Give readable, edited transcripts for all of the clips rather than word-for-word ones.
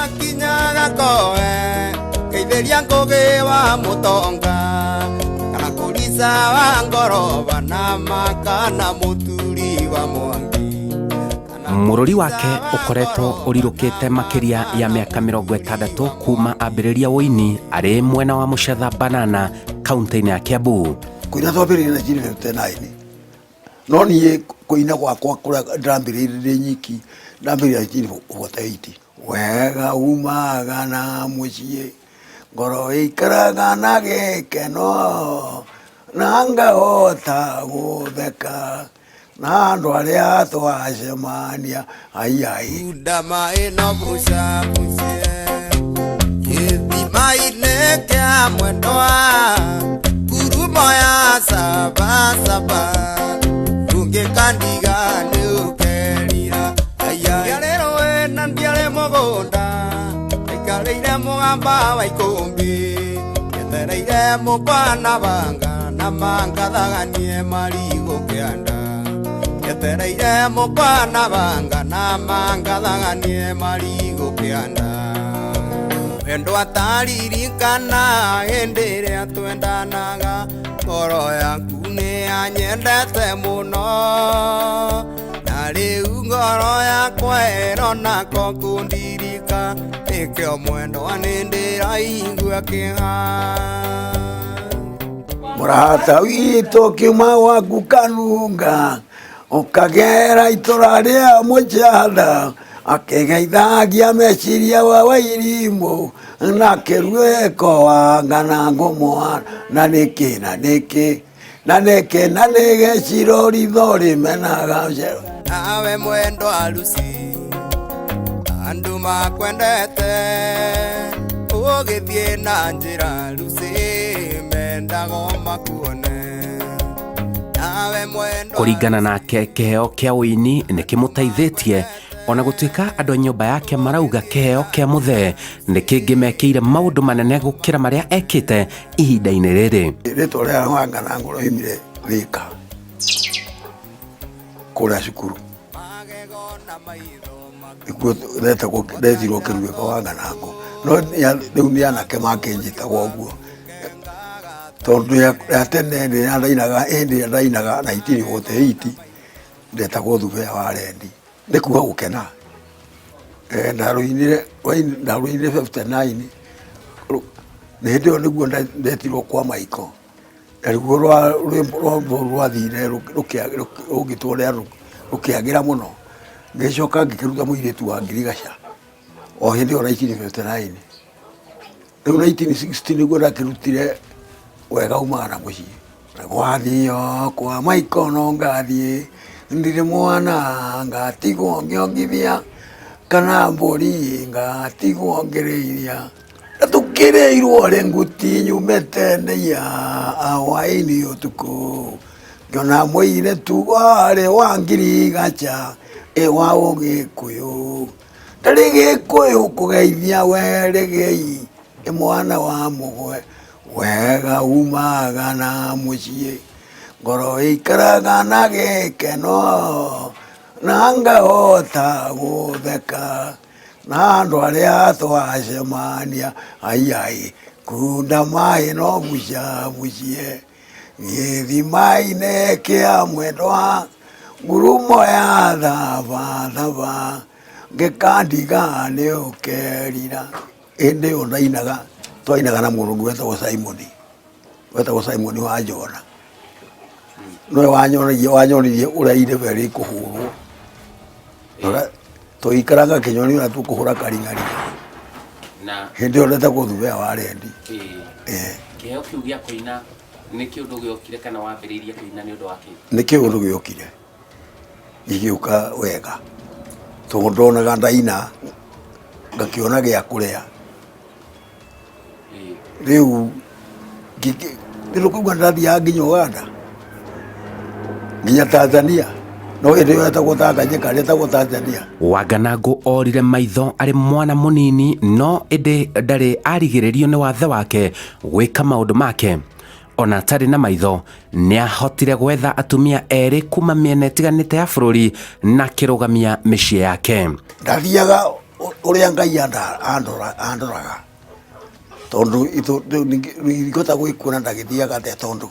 Ndakinyaga koe Keithĩria ngũgĩ wa mũtonga Kana kũrica wa ngoroba na makana mũturi wa mwangi. Mũrũri wake ũkoretwo ũrirũkĩte makĩria ya mĩaka 60 kuma ambĩrĩria ũini arĩ mwena wa Mũcetha Banana kaunti-inĩ ya Kiambu. Kũina twambĩrĩirie 1959, no niĩ kũina gwakwa kũrĩa ndĩrambĩrĩirie ndĩ nyiki ndambĩrĩirie 1948. Wega umaga na mũciĩ, ngoro ĩikaraga na gĩkeno, na ngahota gũtheka na andũ arĩa twacemania ai ai. Unda maĩ no bucabucie gĩthima-inĩ kĩa mwendwa, ngurumo ya sabasaba, ũngĩkandiga nĩ ũkerira. Ndiarĩ rũĩ na ndiarĩ mũgũnda, aikarĩire mũgamba wa ikũmbĩ, njetereire mũkwa na banga na mangathaganie marigũ kĩanda, njetereire mũkwa na banga na mangathaganie marigũ kĩanda. Wendo ataririkana hĩndĩ ĩrĩa twendanaga, ngoro yaku nĩ yanyendete mũno, na rĩu ngoro yakwa ĩrona ko kũndirika, nĩkĩo mwendwa nĩ ndĩraigua kĩeha. Mũrata witũ kiuma waku kanunga, ũkagera itũra rĩa mũcatha, akĩgeithagia meciria wa wairimũ, na kĩruĩko wa ngana ngũmwa, na nĩkĩ na nĩkĩ na nĩkĩ na nĩ gĩciro ritho rĩmenaga cero. Nawe mwendwa Lucy, andũ makwendete, ũgĩthiĩ na njĩra Lucy, mendago makuone. Nawe mwendwa. Kũringana nake, kĩheo kĩa ũini nĩ kĩmũteithĩtie, ona gũtuĩka andũ a nyũmba yake marauga kĩheo kĩa mũthee nĩ kĩngĩmekĩire maũndũ manene gũkĩra marĩa ekĩte ihinda-inĩ rĩrĩ. Rĩtwa rĩa Wanganangũ rĩoimire Thika kũrĩa cukuru, nĩkuo ndetirwo kĩruĩko Wanganangũ, no rĩu nĩ anake makĩnjĩtaga ũguo, tondũ ya tene rĩrĩa ndainaga, hĩndĩ ĩrĩa ndainaga 1948 ndetagwo Thubea wa Rendi, nĩ kuga gũkena. Ndarũinire 59, na hĩndĩ ĩyo nĩguo ndetirwo kwa Maiko, na nĩguo rwĩmbo rũu rwathire rũgĩtwo nĩ andũ rũkĩagĩra mũno. Ngĩcoka ngĩkĩruta mũirĩtu wa ngirigaca o hĩndĩ ĩyo 1959. Rĩu 1960 nĩguo ndakĩrutire wega umaga na mũciĩ. Gwathio kwa Maiko no ngathiĩ, ndirĩ mwana ngatigwo ngĩongithia, kana mbũri ngatigwo ngĩrĩithia. Na tũkĩrĩirwo rĩ nguti nyumĩte nĩia hwaĩ-inĩ ũtukũ, ngĩona mũirĩtu warĩ wa ngirigaca ĩ wa ũgĩkũyũ, ndarĩ gĩkũyũ kũgeithia we rĩgĩi ĩ mwana wa mũgwe. Wega umaga na mũciĩ, ngoro ĩikaraga na gĩkeno, na ngahota gũtheka na andũ arĩa twacemania ai ai. Kunda maĩ no bucabucie gĩthima-inĩ kĩa mwendwa, ngurumo ya thabathaba, ngĩkandiga nĩ ũkerira. Hĩndĩ ĩyo ndainaga, twainaga na mũndũ ũngĩ wetagwo Simon, wetagwo Simon wa Jona, nowe wanyonagia wanyonirie ũrĩa irebe rĩkũhũrwo, tũgĩikaraga kĩnyoni ũrĩa tũkũhũra karing'aring'a. Hĩndĩ ĩyo ndetagwo Thubea wa Rendi. Kĩheo kĩu gĩa kũina nĩ kĩũndũ gĩokire kana wambĩrĩirie kũina nĩ ũndũ wa kĩ? Nĩ kĩũndũ gĩokire gĩgĩũka wega, tondũ ndonaga ndaina ngakĩona gĩa kũrĩa. Rĩu nĩtũkauga ndathiaga nginya Uganda, nginya Tanzania, no hĩndĩ ĩyo yetagwo Tanganyika, yetagwo Tanzania. Wanganangũ orire maitho arĩ mwana mũnini, no ĩndĩ ndarĩ arigĩrĩrio nĩ wathe wake gwĩka maũndũ make. Ona atarĩ na maitho nĩahotire gwetha atumia erĩ kuma mĩena ĩtiganĩte ya bũrũri na akĩrũgamia mĩciĩ yake. Ndathiaga Ũrĩa Ngai andoraga tondũ ingĩhota gwĩkuona ndagĩthiaga atĩa tondũ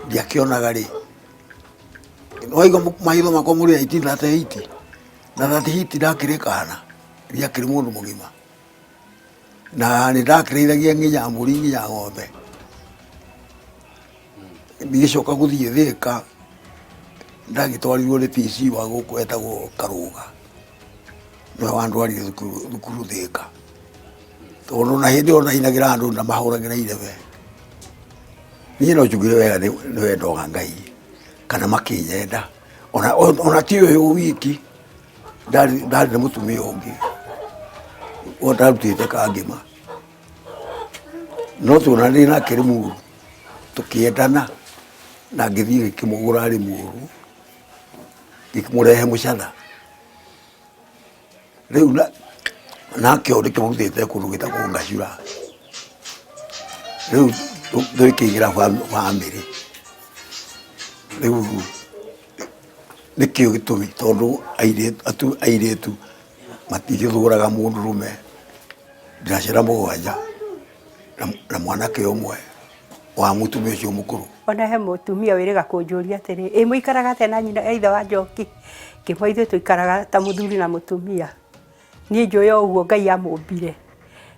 ndiakĩonaga rĩ. Waigua maitho makwa mũrĩ 1938 na 38 ndakĩrĩ kana, ndiakĩrĩ mũndũ mũgima. Na nĩ ndakĩrĩithagia nginya mbũri nginya ng'ombe. Ngĩcoka gũthiĩ Thĩka, ndagĩtwarirwo nĩ PC wa gũkũ etagwo Karũga, nĩwe wandwarire thukuru, thukuru Thĩka. Tondũ na hĩndĩ ĩyo ndainagĩra andũ ndamahũragĩra irebe. Niĩ no njugire wega nĩ wendo wa Ngai, kana makĩnyenda. Ona ti ũyũ wiki, ndarĩ na mũtumia ũngĩ, ũyũ ndarutĩte Kangĩma. No tuonanire nake Limuru, tũkĩendana, na ngĩthiĩ ngĩkĩmũgũra Limuru, ngĩkĩmũrehe Mũcatha. Rĩu nake ũyũ ndĩkĩmũrutĩte kũndũ gwĩtagwo Ngacura. Rĩu tũgĩkĩingĩra bamĩrĩ. Rĩu nĩkĩo gĩtũmi tondũ airĩtu matigĩthũraga mũndũrũme. Ndĩna ciana mũgwanja na mwanake ũmwe wa mũtumia ũcio mũkũrũ. Ona he mũtumia wĩrĩga kũnjũria atĩrĩ, ĩ mũikaraga atĩa na nyina ithe wa Njoki? Ngĩmwĩra ithuĩ tũikaraga ta mũthuri na mũtumia. Niĩ njũĩ o ũguo Ngai amũmbire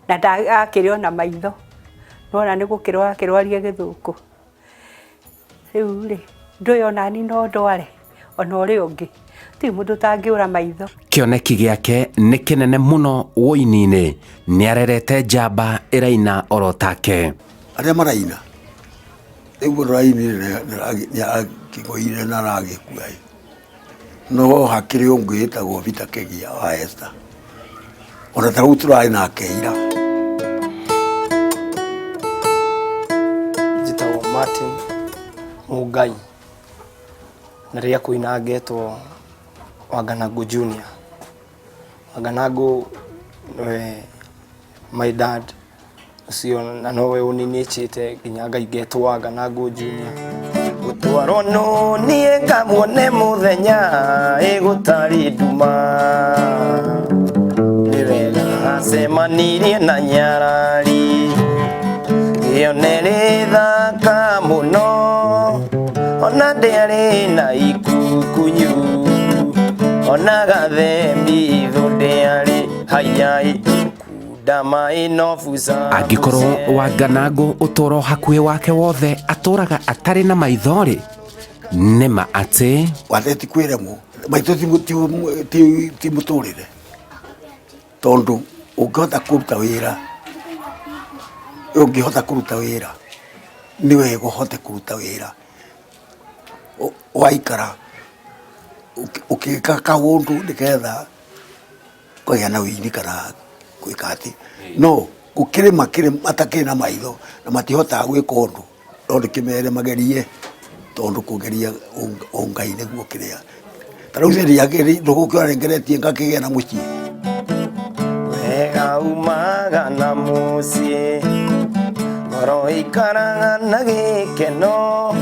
na akĩrĩ ona maitho, nĩwona nĩ gũkĩrwara akĩrwaria gĩthũkũ. Rĩu rĩ, ndũĩ onani no ndware ona ũrĩa ũngĩ, gũtirĩ mũndũ ũtangĩũra maitho. Kĩoneki gĩake nĩ kĩnene mũno ũini-inĩ, nĩarerete njamba ĩraina oro take. Arĩa maraina rĩu mũndũ ũrainire nĩ arakĩgũire na aragĩkua ĩ, no hakĩrĩ ũngĩ wĩtagwo Peter Kĩgia wa Esther, ona ta rĩu tũrarĩ nake ira. Njĩtagwo Martin Mũngai na rĩrĩa kũina ngetwo Wanganangũ Junior. Wanganangũ nĩwe my dad ũcio na nowe ũninĩchĩte nginya Ngai ngetwo Wanganangũ Junior. Gũtwarwo nũ niĩ ngamuone mũthenya ĩgũtarĩ nduma nĩ wega acemanirie na nyarari ĩyo nĩ thaka mũno ona ndĩarĩ na ikukunyu ona gathembi thũ ndĩarĩ hayai kunda maĩ no buca. Angĩkorwo Wanganangũ ũtũũro hakuhĩ wake wothe atũũraga atarĩ na maitho-rĩ, nĩ ma atĩ Wathe ti kwĩremwo, maitho ti mũtũrĩre, tondũ ũngĩhota kũruta wĩra, ũngĩhota kũruta wĩra nĩ wega ũhote kũruta wĩra, waikara ũgĩka kaũndũ nĩgetha ũkagĩa na ũini kana gwĩka atĩ. No gũkĩrĩ makĩrĩ matakĩrĩ na maitho na matihotaga gwĩka ũndũ, no ndĩkĩmere magerie tondũ kũgeria ũngai nĩguo kĩrĩa. Ta rĩu ndũgũkĩona nĩngeretie ngakĩgĩa na mũciĩ. Wega umaga na mũciĩ, ngoro ikaraga na gĩkeno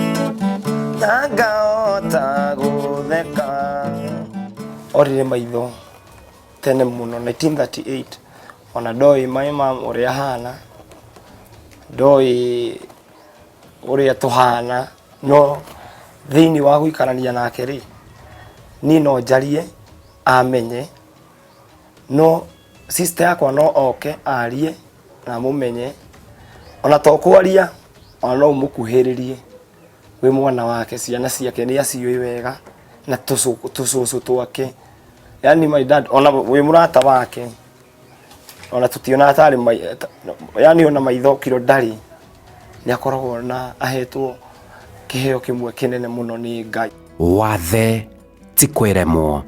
na ngahota gũtheka. Orire maitho tene mũno 1938, ona ndoĩ maĩ ma ũrĩa ahana, ndoĩ ũrĩa tũhana, no thĩinĩ wa gũikarania nake rĩ, niĩ no njarie amenye, no sister yakwa no oke arie na amũmenye, ona to kwaria, ona no ũmũkuhĩrĩrie wĩ mwana wake, ciana ciake nĩ aciũĩ wega na tũcũcũ twake, yani my dad ona wĩ mũrata wake ona tũtionaga tarĩ yani ona maitho kiro ndarĩ, nĩ akoragwo na ahetwo kĩheo kĩmwe kĩnene mũno nĩ Ngai. Wathe ti kwĩremwo.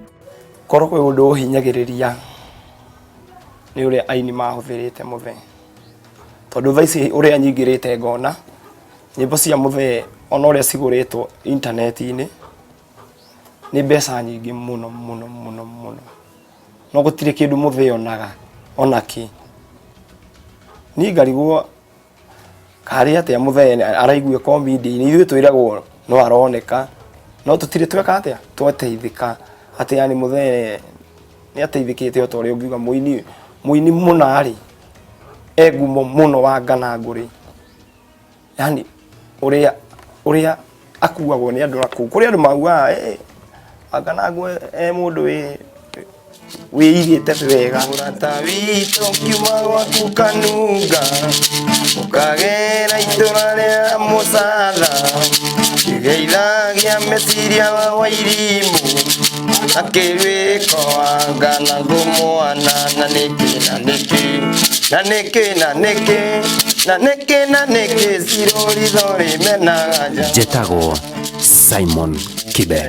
Korwo kwĩ ũndũ ũhinyagĩrĩria nĩ ũrĩa aini mahũthĩrĩte Mũthee, tondũ thaa ici ũrĩa nyingĩrĩte ngona nyĩmbo cia Mũthee ona ũrĩa cigũrĩtwo intaneti-inĩ nĩ mbeca nyingĩ mũno mũno mũno mũno, no gũtirĩ kĩndũ Mũthee onaga ona kĩ. Niĩ ngarigwo karĩ atĩa Mũthee araigua comedy-inĩ, ithuĩ twĩragwo no aroneka no tũtirĩ tweka atĩa twateithĩka atĩ yani Mũthee nĩ ateithĩkĩte o ta ũrĩa ũngiuga mũini Mũini mũna rĩ, e ngumo mũno wa Nganangũ rĩ, yani ũrĩa ũrĩa akuagwo nĩ andũ nakũu. Kũrĩ andũ maugaga eh, Wanganangũ e mũndũ wĩ wĩigĩte wega. Mũrata witũ kiuma gwaku kanunga ũkagera itũra rĩa mũcatha kĩgeithagia meciria wa irimũ akĩrwĩko Wanganangũ mwana na nĩkĩ na nĩkĩ na nĩkĩ na nĩkĩ na nĩkĩ na nĩkĩ ciroritho rĩmenaga nja. Njĩtagwo Simon Kibe.